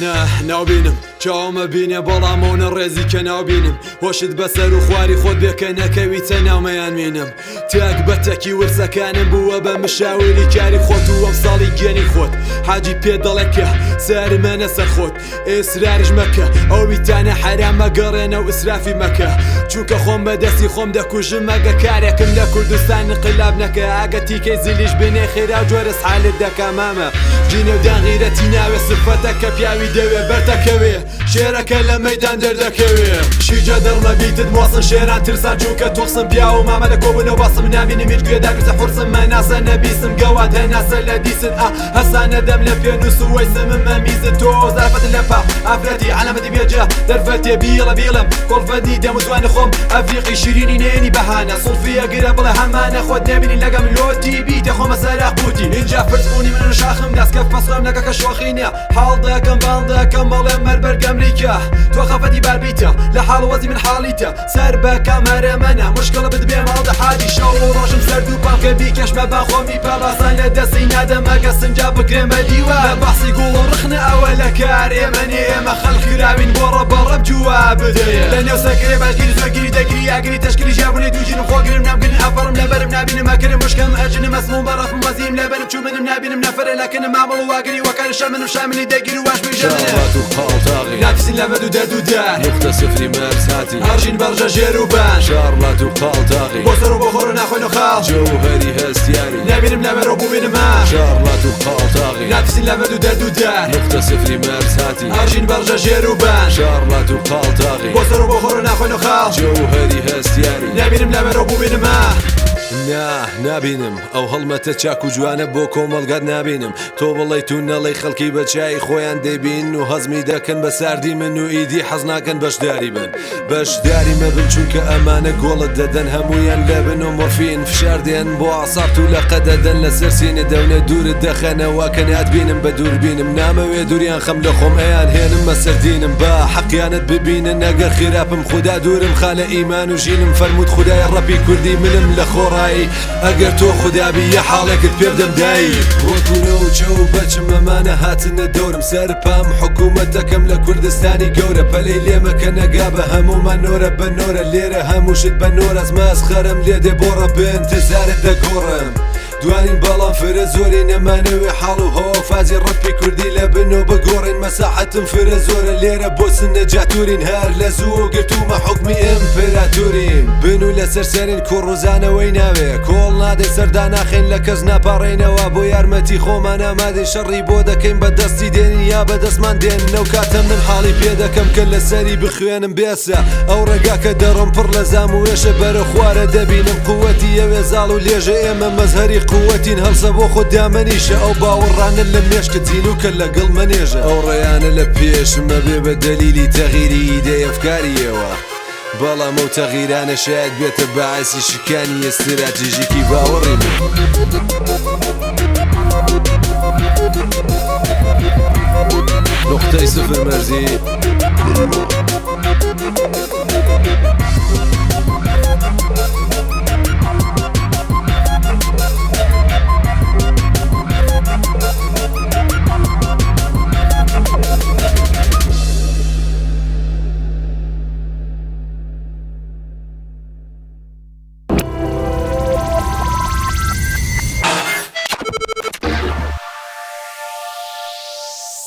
نا ناوبینم چاومە بینێ بەڵام ئەو نە ڕێزی کە ناوبینم هۆشت بەسەر و خواری خۆت بێ کە نەکەویتە ناومەیان مینم تاک بە تەکی ورسەکانم بووە بە مشاوری کاری خۆت و ئەم ساڵی گیانی خۆت حاجی پێ دەڵێ کە سەرمەنە سەر خۆت ئیسراریش مەکە ئەو بیتانە حەرام مەگەڕێنە و ئیسرافی مەکە چونکە خۆم بە دەستی خۆم دەکوژم ئەگە کارێکم لە کوردستان انقلاب نەکە ئەگە تیکەی زلیش بنێ خێرا جۆرە سحالت دەکا مامە جنێودان غیرەتی ناوێ سفەتە کە پیاوی دەوێ بەرتەکەوێ شێرەکە لە مەیدان دەردەکەوێ شیجە دڕمە بیتت مۆسن شێران ترسان چونکە تۆخسم پیاو مامە لە کۆبوونەوە باسم نابینم هیچ گوێداگرتە حورسم مەناسە نەبیسم گەواد هەناسە لە دیست ئا هەسانە دەم لە پێنووس و وەیسمم مەمیزت تۆ زەرفەت لە پا ئافرەتی عەلامەتی بێجە دەرفەتێ بیڵە بیڵم کۆڵفەتی دەم و زوانی خۆم ئەفریقی شیرینی نێنی بەهانە سوڵفیە گرە بڵێ هەمانە خۆت نەبینی لەگەم لۆتی بیتە خۆمە سەرا قوتی اینجا فرس بوونی من شاخم دەستکەف پەسڵم لەگە کە شۆخی نییە حاڵ دەکەم باڵ دەکەم بەڵێ مەر بەرگەمریکا تۆ خەفەتی باربیتە لە حاڵ وەزی من حاڵیتە سەر بە کامەرە مەنە مشکڵە بدبێ ماڵ دە حاجی شەو و ڕۆژم سەرد و پاکە بیکەشمە با خۆمی پاباسان لە دەستی نادەم ئەگە سنجا بکرێمە دیوار لە بەحسی گوڵ و ڕخنە ئەوە لە کار ئێمە نێ ئێمە خەڵک کراوین بۆ ڕەب بە ڕەب جواب بدەیە لە نێو سەکرێ باشگیری زۆرگیری دەگری ئاگری تەشکیلی ژیابوونی دووژینم خۆگرم نامگرن ئەفەڕم لەبەرم نابینم ئەکرم مشکم ئەجنم ئەسمم بەڕەفم وەزیم لەبەرم چوو منم نابینم نەفرە لەکنم مامەڵ واگری وەکار شەمنم شاملی دەگیر و واش بژە منم شارات و قاڵتاغی ناترسین لە بەد و دەرد و دار نوقتە سفری مەرز هاتی هەڕژین بەڕژە ژێر و بان شارلات و قاڵتاغی بۆ سەر و بۆ خۆر و ناخۆین و خاڵ جەوهەری هەستیاری نابینم لەبەرەوە بووبینم ها شارلات و قاڵتاغی ناترسین لە بەد و دەرد و دار نوقتە سفری مەرز هاتی هەڕژین بەڕژە ژێر و بان شارلات و قاڵتاغی بۆ سەر و بۆ خۆر و ناخۆین و خاڵ جەوهەری هەستیاری نابینم لەبەرەوە بووبینم ها. نا نابینم ئەو هەڵمەتە چاک و جوانە بۆ کۆمەڵگات نابینم تۆ بڵێیت و نەڵێی خەڵکی بە چای خۆیان دەیبین و هەزمی دەکەن بە ساردی من و ئیدی حەز ناکەن بەشداری بن بەشداری مەبن چونکە ئەمانە گۆڵت دەدەن هەمویان لەبن و مۆرفین فشار دێن بۆ ئاسابت و لەقە دەدەن لەسەر سینە دەونە دوورت دەخەنەوە کە ناتبینم بە دووربینم نامەوێ دووریان خەم لە خۆم ئەیان هێنم مەسەر دینم با حەقیانت ببینن ئەگەر خراپم خودا دوورم خا لە ئیمان و ژینم فەرمووت خودای ڕەبی کوردی منم لە خۆڕایی ئەگەر تۆ خودابی یە حاڵێکت پێ بدەم دایی وەکو نەوچە و بەچم ئەمانە هاتنە دەورم سەر پام حکوومەتەکەم لە کوردستانی گەورە پەلەی لێ مەکە نەگا بە هەموومان نۆرە بە نۆرە لێرە هەموو شت بە نۆرەس مەسخەرەم لێ دێ بۆ ڕەبن تزارت دەگۆڕم دوانین بەڵام فرە زۆری نەمانەوێ حاڵ و هەوا فازی ڕەپی کوردی لە بنەوە بگۆڕین مەساحەتم فرە زۆرە لێرە بۆ سنە جاتورین هەر لە زوو گرتوومە حوکمی ئیمپراتوریم بن و لەسەر سەرین کوڕوزانەوەی ناوێ کۆڵ نادەی سەردا ناخەین لە کەس ناپاڕێینەوە بۆ یارمەتی خۆمان ئامادەی شەڕی بۆ دەکەین بە دەستی دێنین یا بە دەستمان دێن لەو کاتە من حاڵی پێ دەکەم کە لەسەری بخوێنم بێسە ئەو ڕێگا کە دەڕۆم پڕ لە زام و وێشە بەرە خوارە دەبینم قوەتی ئەوێ زاڵ و لێژە ئێمە مەزهەری قوەتین هەڵسە بۆ خۆت دامەنیشە ئەو باوەڕانە لە مێشکت زینوکە لەگەڵ مەنێژە ئەو ڕێیانە لە پێشم ئەبێ بە دەلیلی تەغیری ئیدەی ئەفکاری ئێوە بەڵام ئەو تەغیرانە شایەد بێتە باعسی شکانی ئێستراتیژیکی باوەڕی من. نوقتەی سفر مەرزی.